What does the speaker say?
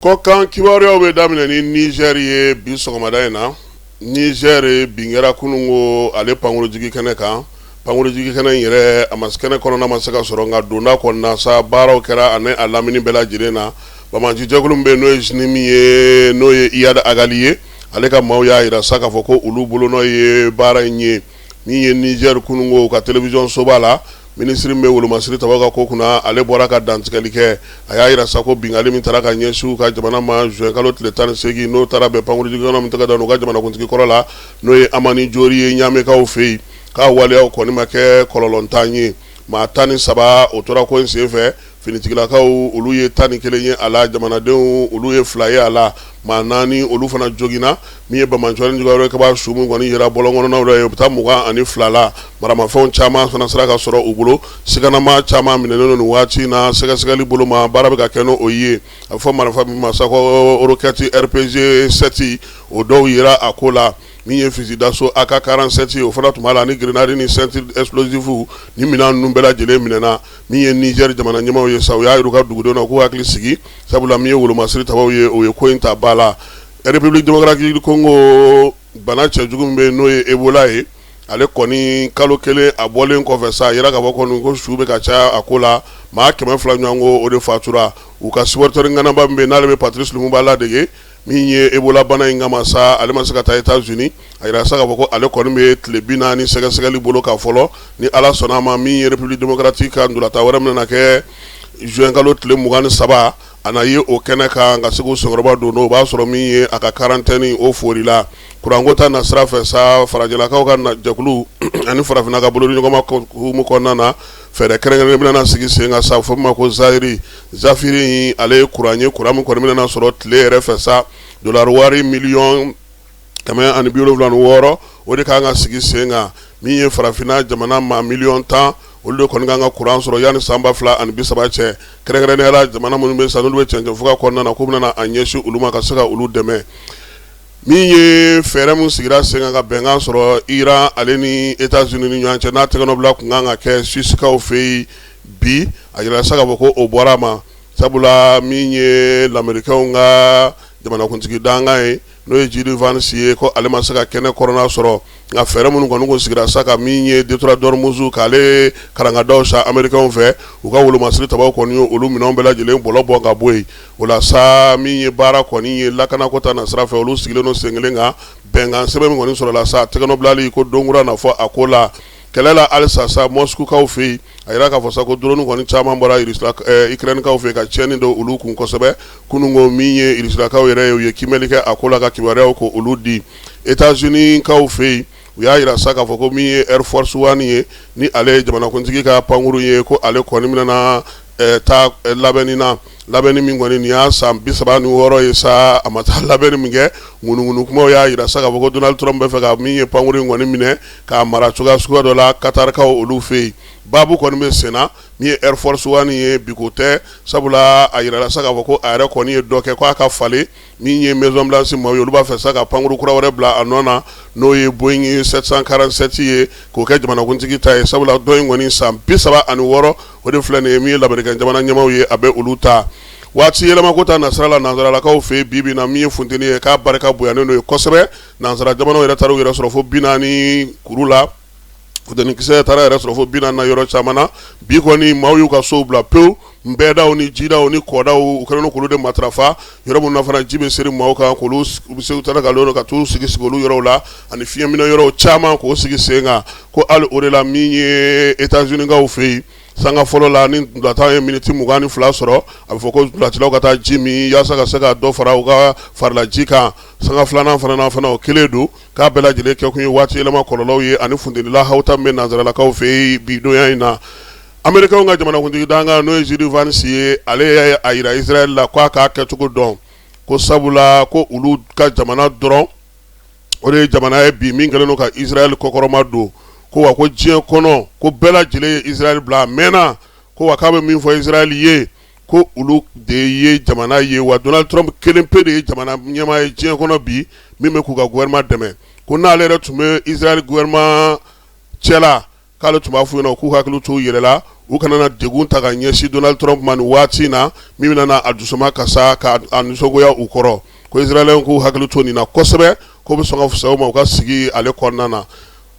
Kɔkan kibaruyaw bɛ daminɛ ni Niger ye bi sɔgɔmada in na. Niger bin kɛra kununko ale pankurujigi kɛnɛ kan. Pankurujigi kɛnɛ in yɛrɛ, a ma kɛnɛ kɔnɔna ma se ka sɔrɔ, nka donda kɔnɔna sa, baaraw kɛra ani a lamini bɛɛ lajɛlen na. Banbaanci jɛkulu min bɛ yen, n'o ye JNIM ye, n'o ye Iyad Ag Ghali ye, ale ka maaw y'a jira sa k'a fɔ ko olu bolonɔ ye baara in ye. Min ye Niger kununko ka télévision soba la, minisiri min bɛ wolomasiri tabaw ka ko kunna, ale bɔra ka dantigɛli kɛ. A y'a jira sa ko binkanni min taara ka ɲɛsin u ka jamana ma juin kalo tile 18, n'o taara bɛn pankurujigikɛnɛ min tɛgɛ da u ka jamanakuntigi kɔrɔ la, n'o ye Hamani Diori ye Ɲamekaw fɛ yen, k'a waleyaw kɔni ma kɛ kɔlɔlɔntan ye. Maa 13, o tora ko in senfɛ. Finitigilakaw, olu ye 11 ye a la, jamanadenw, olu ye 2 ye a la, maa 4, olu fana joginna. Min ye banbaanci jugu kaba su min kɔni yera bɔlɔn kɔnɔnaw la ye, u bɛ taa 22 la. Maramafɛnw caman fana sera ka sɔrɔ u bolo. Siganama caman minɛnen don nin waati in na, sɛgɛsɛgɛli bolo ma, baara bɛ ka kɛ n'o ye. A bɛ fɔ marifa min ma sa ko roquette RPG 7, o dɔw yera a ko la. Min ye fusil d'assaut AK 47, o fana tun b'a la, ni grenade ni ceinture explosive. Ni minɛn ninnu bɛɛ lajɛlen minɛna. Min ye Niger jamana ɲɛmaaw ye sa, u y'a jira u ka dugudenw na k'u hakili sigi, sabula min ye wolomasiri tabaw ye, o ye ko in ta ba la. République démocratique du Congo, bana cɛjugu min bɛ yen, n'o ye Ebola ye, ale kɔni kalo kelen a bɔlen kɔfɛ sa, a yira k'a fɔ kɔni ko su bɛ ka caya a ko la. Maa 200 ɲɔgɔn ko, o de fatura. U ka supporter ŋanaba min bɛ yen, n'ale bɛ Patrice Lumumba ladege, min ye Ebola bana in kama sa, ale ma se ka taa États-Unis. A yira sa k'a fɔ ko ale kɔni bɛ tile 40 sɛgɛsɛgɛli bolo kan fɔlɔ. Ni Ala sɔnna a ma, min ye République démocratique ka ntolatan wɛrɛ min na kɛ juin kalo tile 23, a na ye o kɛnɛ kan ka se k'u senkɔrɔba don. O b'a sɔrɔ min ye a ka quarantaine, o forila. Kuranko ta na sira fɛ sa, farajɛlakaw ka jɛkulu ani farafinna ka bolodiɲɔgɔnma hukumu kɔnɔna na, fɛɛrɛ kɛrɛnkɛrɛnnen bɛna sigi sen kan sa, fɔ min ma ko Zahiri Zafiri. Ale ye kuran ye, kuran min kɔni bɛna sɔrɔ tile yɛrɛ fɛ sa. Dolari wari miliyɔn 176, o de kan ka sigi sen kan. Min ye farafinna jamana maa miliyɔn 10, olu de kɔni kan ka kuran sɔrɔ yanni san 2030 cɛ. Kɛrɛnkɛrɛnnenya la, jamana minnu bɛ sa, n'olu bɛ cɛncɛnfuga kɔnɔna na, k'u bɛna a ɲɛsin olu ma ka se ka olu dɛmɛ. Min ye fɛɛrɛ min sigira sen kan ka bɛnkan sɔrɔ Iran ale ni États-Unis ni ɲɔgɔn cɛ, n'a tɛgɛnɔbila tun kan ka kɛ Suissekaw fɛ yen bi, a yira sa k'a fɔ ko o bɔra a ma, sabula min ye lamerikɛnw ka jamanakuntigi dankan ye, n'o ye JD Vance ye, ko ale ma se ka kɛnɛ kɔnɔna sɔrɔ. Nka fɛɛrɛ minnu kɔni ko sigira sa ka min ye détroit d'Ormuz k'ale karangadaw sa américains fɛ, u ka wolomasiri tabaw kɔni ye olu minɛnw bɛɛ lajɛlen bɔlɔ bɔ ka bɔ yen. O la sa, min ye baara kɔni ye lakanako ta na sira fɛ, olu sigilen don sen kelen kan. Bɛnkan sɛbɛn min kɔni sɔrɔla sa, tɛgɛnɔbilali ko donkura na fɔ a ko la. Kɛlɛ la halisa sa Moscoukaw fɛ yen, a yira k'a fɔ sa ko drone kɔni caman bɔra Ukrainekaw fɛ ka tiɲɛni don olu kun kosɛbɛ kununko. Min ye Rusilakaw yɛrɛ ye, u ye kiimɛli kɛ a ko la ka kibaruyaw ko olu di. États-Unis kaw fɛ yen, u y'a yira sa k'a fɔ ko min ye Air Force One ye, ni ale ye jamanakuntigi ka pankurun ye, ko ale kɔni bɛna taa labɛnni na. Labɛnni min kɔni, nin y'a san 36 ye sa, a ma taa labɛnni min kɛ. Ŋunuŋunu kumaw y'a yira sa k'a fɔ ko Donald Trump bɛ fɛ ka min ye pankurun in kɔni minɛ k'a mara cogoya suguya dɔ la Qatarkaw olu fɛ yen. Baabu kɔni bɛ senna. Min ye Air Force One ye, biko tɛ, sabula a yirala sa k'a fɔ ko a yɛrɛ kɔni ye dɔ kɛ k'a ka falen. Min ye Maison Blanche maaw ye, olu b'a fɛ sa ka pankuru kura wɛrɛ bila a nɔ na, n'o ye Boeing 747 ye, k'o kɛ jamanakuntigi ta ye, sabula dɔ in kɔni san 36, o de filɛ nin ye. Min ye lamerikɛn jamana ɲɛmaaw ye, a bɛ olu ta. Waati yɛlɛmako ta nasira la, nansaralakaw fɛ bi bi na, min ye funteni ye, k'a barika bonyanen don ye kosɛbɛ. Nansara jamanaw yɛrɛ taara u yɛrɛ sɔrɔ fo 40 kuru la. Funteni kisɛ taara yɛrɛ sɔrɔ fo 40 na yɔrɔ caman na. Bi kɔni, maaw y'u ka sow bila pewu. Nbɛdaw ni jidaw ni kɔdaw, u kɛlen k'olu de matarafa. Yɔrɔ minnu na fana, ji bɛ seri maaw kan, k'olu u bɛ se u taara ka ka t'u sigi sigi olu yɔrɔw la, ani fiɲɛminɛ yɔrɔw caman k'o sigi sen kan. Ko hali o de la, min ye États-Unis kaw fɛ yen, sanga fɔlɔ la, ni ntolatan ye miniti 22 sɔrɔ, a bɛ fɔ ko ntolacilaw ka taa ji min yaasa ka se ka dɔ fara u ka farilaji kan. Sanga filanan fana, o kelen don. K'a bɛɛ lajɛlen kɛkun ye waati yɛlɛma kɔlɔlɔw ye ani funteni lahawuta min bɛ nansaralakaw fɛ yen bi donya in na. Américains ka jamanakuntigi dankan, n'o ye JD Vance ye, ale y'a yira Israël la k'a k'a kɛcogo dɔn, ko sabula ko olu ka jamana dɔrɔn, o de ye jamana ye bi min kɛlen don ka Israël kɔkɔrɔma don, ko wa ko diɲɛ kɔnɔ, ko bɛɛ lajɛlen ye Israël bila a mɛnna, ko wa k'a bɛ min fɔ Israël ye, ko olu de ye jamana ye, wa Donald Trump kelen pe de ye jamana ɲɛmaa ye diɲɛ kɔnɔ bi min bɛ k'u ka gouvernement dɛmɛ, ko n'ale yɛrɛ tun bɛ Israël gouvernement cɛla. k'ale tun b'a f'u ɲɛna k'u hakili t'u yɛrɛ la, u kana na degun ta ka ɲɛsin Donald Trump ma nin waati in na, min bɛna na a dusuma kasa ka a nisɔngoya u kɔrɔ. Ko Israɛlɛnw k'u hakili to nin na kosɛbɛ, k'o bɛ sɔn ka fisaya u ma u ka sigi ale kɔnɔna na.